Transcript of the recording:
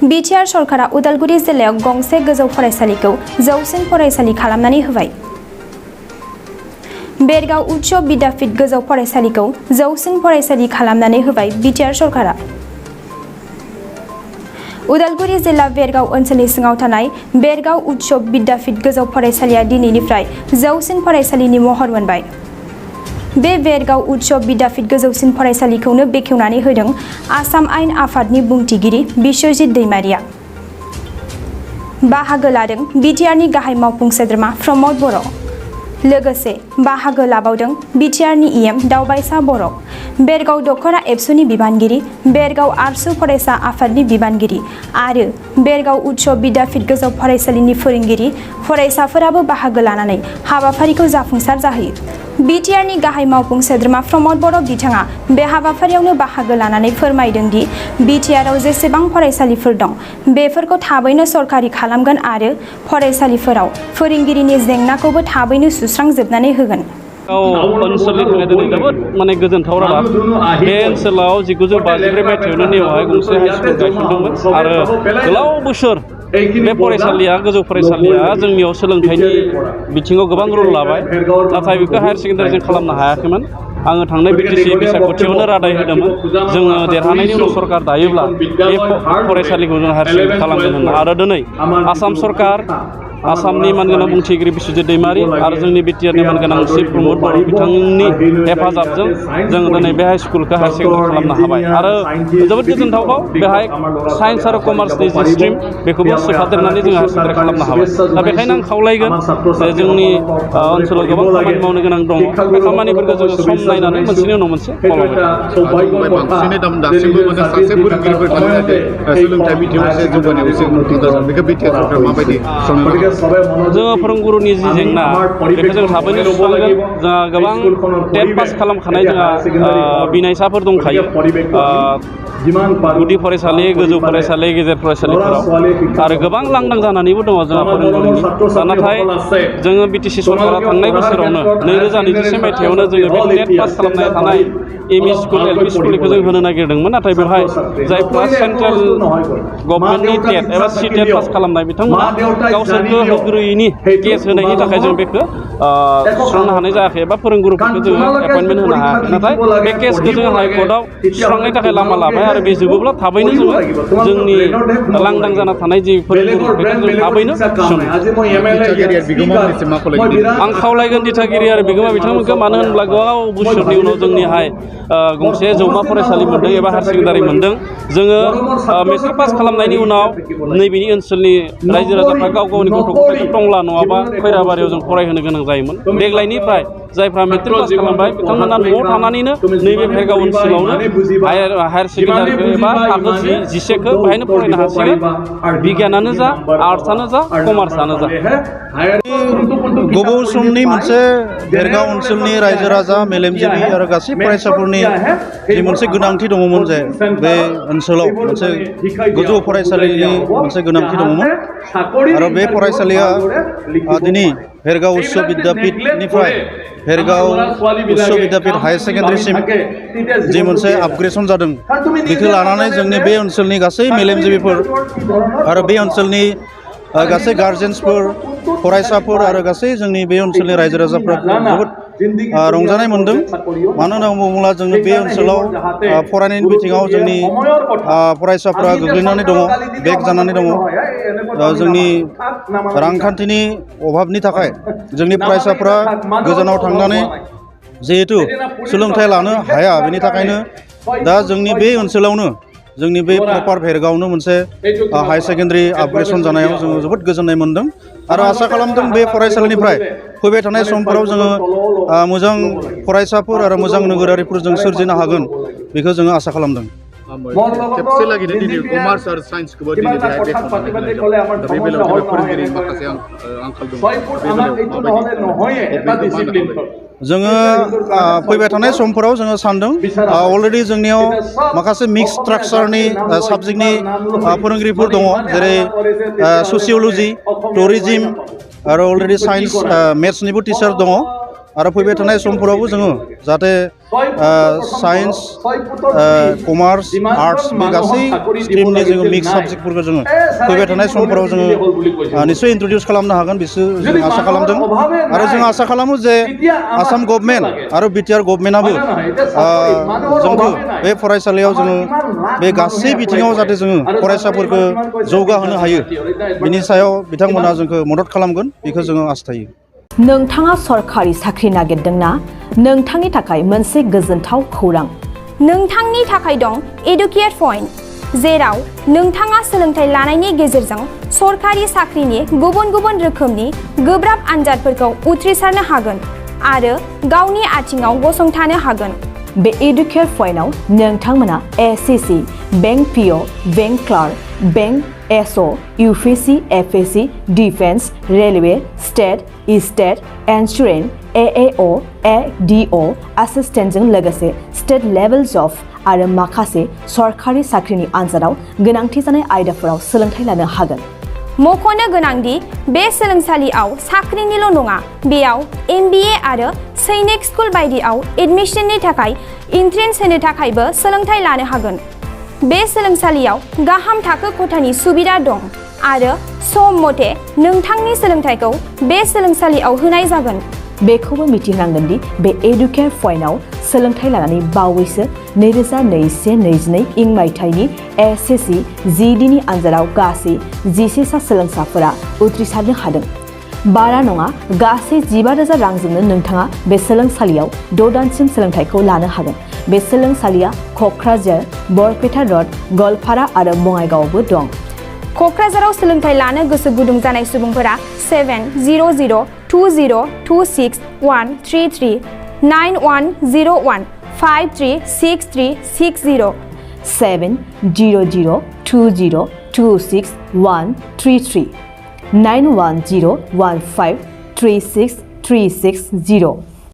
Btr सरकआ Udalguri जिल्लायाव गंसे गोजौ फरायसालिखौ जौसिन फरायसालि खालामनानै होबाय। बेरगाव उच्च विद्यापीठ गोजौ फरायसालिखौ जौसिन फरायसालि खालामनानै होबाय Btr सरकआ। उदालगुरि जिल्ला बेरगाव ओनसोलनि सिङाव थानाय बेरगाव उच्च विद्यापीठ गोजौ फरायसालिया दिनैनिफ्राय जौसिन फरायसालिनि महर मोनबाय। बे बेरगाव उच्च विद्यापीठ गोजौसिन फरायसालिखौनो बेखेवनानै होदों आसाम आयेन आफादनि बुंथिगिरि बिश्वजित दैमारिया। बाहागो लादों बिटिआरनि गाहाय मावफुं सोद्रोमा प्रमद बर'। लोगोसे बाहागो लाबावदों बिटिआरनि इएम दावबायसा बर', बेरगाव दख'रा एबसुनि बिबानगिरि, बेरगाव आरसु फरायसा आफादनि बिबानगिरि आरो बेरगाव उच्च विद्यापीठ गोजौ फरायसालिनि फोरोंगिरि फरायसाफोराबो बाहागो लानानै हाबाफारिखौ जाफुंसार जाहोयो। बिटिआरनि गाहाय मावफुं सोद्रोमा प्रमद बर' बिथाङा बे हाबाफारियावनो बाहागो लानानै फोरमायदों दि बिटिआरआव जेसेबां फरायसालिफोर दं बेफोरखौ थाबैनो सरकारि खालामगोन आरो फरायसालिफोराव फोरोंगिरिनि जेंनाखौबो थाबैनो सुस्रांजोबनानै होगोन। ओनसोलनि थाखाय दिनै जोबोद गोजोनथाव रादाब। बे ओनसोलाव 1952 मायथाइयावनो नेवाहाय गंसे हाइ स्कुल गायसनदोंमोन आरो गोलाव बोसोर बे फरायसालिया गोजौ फरायसालिया जोंनियाव सोलोंथाइनि बिथिङाव गोबां रल लाबाय, नाथाय बेखौ हायार सेकेन्डारि जों खालामनो हायाखैमोन। आङो थांनाय बिटिसि बिसायख'थियावनो रादाय होदोंमोन जोङो देरहानायनि उनाव सरकार दायोब्ला बे फरायसालिखौ जों हायार सेकेन्डारि खालामगोन होनना। आरो दिनै आसाम सरकार, आसामनि मानगोनां बुंथिगिरि बिश्वजित दैमारि आरो जोंनि बिटिआरनि मानगोनां चिफ प्रमद बर' बिथांनि हेफाजाबजों जों दिनै बे हाइ स्कुलखौ हायार सेकेन्डारि खालामनो हाबाय। आरो जोबोद गोजोनथावबाव बेहाय साइन्स आरो कमार्सनि जि स्ट्रिम बेखौबो सोफादेरनानै जों हायार सेकेन्डारि खालामनो हाबाय। दा बेखायनो आं खावलायगोन जोंनि ओनसोलाव गोबां खामानि मावनो गोनां दङ, बे खामानिफोरखौ जोङो सम नायनानै मोनसेनि उनाव मोनसे मावलांबाय। बांसिनै दासिमबो सासे फोरोंगिरिफोर थानो जाहाथे सोलोंथाइ बिथिङाव एसे जौगानायाव एसे उनफिनदों, बेखौ बिटिआर सरकारा माबायदि जोङो फोरोंगुरुनि जि जेंना बेखौ जों थाबैनो सुस्रांगोन। जोंहा गोबां टेट पास खालामखानाय जोंहा बिनायसाफोर दंखायो गुदि फरायसालि, गोजौ फरायसालि, गेजेर फरायसालिफोराव, आरो गोबां लांदां जानानैबो दङ जोंहा फोरोंगुरुनि। नाथाय जोङो बिटिसि सरकारा थांनाय बोसोरावनो 2021 मायथाइयावनो जोङो बे टेट पास खालामनाय थानाय एमइ स्कुल, एलपि स्कुलखौ जों होनो नागिरदोंमोन। नाथाय बेवहाय जायफ्रा सेन्ट्रेल गभर्नमेन्टनि टेट एबा सि टेट पास खालामनाय बिथांमोना गावसोरखौ होग्रोयैनि केस होनायनि थाखाय जों बेखौ सुस्रांनो हानाय जायाखै एबा फोरोंगुरुफोरखौ जोङो एपइन्टमेन्ट होनो हायाखै। नाथाय बे केसखौ जोङो हाइकर्टआव सुस्रांनायनि थाखाय लामा लाबाय आरो बे जोबोब्ला थाबैनो जोङो जोंनि लांदां जाना थानाय जि फोरोंगुरु बेखौ जों थाबैनो आं खावलायगोन दिथागिरि आरो बिगोमा बिथांमोनखौ। मानो होनब्ला गोबाव बोसोरनि उनाव जोंनिहाय गंसे जौमा फरायसालि मोन्दों एबा हायार सेकेन्डारि मोन्दों। जोङो मेट्रिक पास खालामनायनि उनाव नैबेनि ओनसोलनि रायजो राजाफ्रा गाव गावनि गथ' गथायखौ टंला नङाबा खैराबारियाव जों फरायहोनो गोनां जायोमोन। देग्लायनिफ्राय जायफ्रा मेट्रिक पास खालामबाय बिथांमोना न'आव थानानैनो नैबे भेरगाव ओनसोलावनो हायार सेकेन्डारिखौ एबा थाखो 10खौ बेहायनो फरायनो हासिगोन, बिगियानानो जा, आर्ट्सआनो जा, कमार्सआनो जा। गोबाव समनि मोनसे भेरगाव ओनसोलनि रायजो राजा, मेलेमजिबि आरो गासै फरायसाफोरनि जि मोनसे गोनांथि दङमोन जे बे ओनसोलाव मोनसे गोजौ फरायसालिनि मोनसे गोनांथि दङमोन, आरो बे फरायसालिया दिनै भेरगाव उच्च विद्यापीठनिफ्राय भेरगाव उच्च विद्यापीठ हायार सेकेन्डारिसिम जि मोनसे आपग्रेसन जादों, बेखौ लानानै जोंनि बे ओनसोलनि गासै मेलेमजिबिफोर आरो बे ओनसोलनि गासै गार्जेन्सफोर, फरायसाफोर आरो गासै जोंनि बे ओनसोलनि रायजो राजाफ्रा जोबोद रंजानाय मोन्दों। मानो होनना बुङोब्ला जोंनि बे ओनसोलाव फरायनायनि बिथिङाव जोंनि फरायसाफ्रा गोग्लैनानै दङ, बेक जानानै दङ। जोंनि रांखान्थिनि अभाबनि थाखाय जोंनि फरायसाफ्रा गोजानाव थांनानै जिहेथु सोलोंथाइ लानो हाया, बेनि थाखायनो दा जोंनि बे ओनसोलावनो जोंनि बे प्रपार भेरगावनो मोनसे हायार सेकेन्डारि आपग्रेसन जानायाव जोङो जोबोद गोजोननाय मोन्दों आरो आसा खालामदों बे फरायसालिनिफ्राय फैबाय थानाय समफोराव जोङो मोजां फरायसाफोर आरो मोजां नोगोरारिफोर जों सोरजिनो हागोन, बेखौ जोङो आसा खालामदों। खेबसे लागैनो दिनै कमार्स आरो साइन्सखौबो दिनै बेहाय बे खालामनानै होनाय जादों। दा बे बेलायाव जेबो फोरोंगिरिनि माखासे आंखाल दङ, बे बेलायाव जोङो फैबाय थानाय समफोराव जोङो सानदों अलरेडि जोंनियाव माखासे मिक्स स्ट्राक्चारनि साबजेक्टनि फोरोंगिरिफोर दङ, जेरै ससिय'लजि, टुरिजिम आरो अलरेडि साइन्स मेथ्सनिबो टिचार दङ। आरो फैबाय थानाय समफोरावबो जोङो जाहाथे साइन्स कमार्स आर्ट्स बे गासै स्ट्रिमनि जोङो मिक्स साबजेक्टफोरखौ जोङो फैबाय थानाय समफोराव जोङो निश्चय इन्ट्रडिउस खालामनो हागोन बिसोर जों आसा खालामदों आरो जों आसा खालामो जे आसाम गभर्नमेन्ट आरो बिटिआर गभर्नमेन्टआबो जोंखौ बे फरायसालियाव जोङो बे गासै बिथिङाव जाहाथे जोङो फरायसाफोरखौ जौगाहोनो हायो बिनि सायाव बिथांमोना जोंखौ मदद खालामगोन बेखौ जोङो आस्थायो। नोंथाङा सरखारि साख्रि नागिरदोंना? नोंथांनि थाखाय मोनसे गोजोनथाव खौरां। नोंथांनि थाखाय दं एडुकेट पइन्ट, जेराव नोंथाङा सोलोंथाइ लानायनि गेजेरजों सरखारि साख्रिनि गुबुन गुबुन रोखोमनि गोब्राब आनजादफोरखौ उथ्रिसारनो हागोन आरो गावनि आथिङाव गसंथानो हागोन। बे एडुकेट पइन्टआव नोंथांमोना SSC, bank PO, bank clerk, bank SO, UPSC, FSC, defence, railway, state, state, insurance, AAO, ADO, एसिस्टेन्टजों लोगोसे स्टेट लेभेल जब आरो माखासे सरखारि साख्रिनि आनजादाव गोनांथि जानाय आयदाफोराव सोलोंथाइ लानो हागोन। मख'नो गोनांदि बे सोलोंसालियाव साख्रिनिल' नङा, बेयाव एमबिए आरो सैनिक स्कुल बायदियाव एडमिशननि थाखाय एन्ट्रेन्स होनो थाखायबो सोलोंथाइ लानो हागोन। बे सोलोंसालियाव गाहाम थाखो खथानि सुबिदा दं आरो सम मथे नोंथांनि सोलोंथाइखौ बे सोलोंसालियाव होनाय जागोन। बेखौबो मिथिनांगोन दि बे एडुकेट पइन्टआव सोलोंथाइ लानानै बावैसो 2021-22 इं मायथाइनि एसएससि जिडिनि आनजादाव गासै 11 सा सोलोंसाफोरा उथ्रिसारनो हादों। बारा नङा, गासै 15,000 रांजोंनो नोंथाङा बे सोलोंसालियाव 6 दानसिम सोलोंथाइखौ लानो हागोन। बे सोलोंसालिया क'क्राझार, बरपेटा रड, गवालपारा आरो बङाइगावआवबो दं। क'क्राझाराव सोलोंथाइ लानो गोसो गुदुं जानाय सुबुंफोरा 70020261333 9101 536360 70020261333 9101536360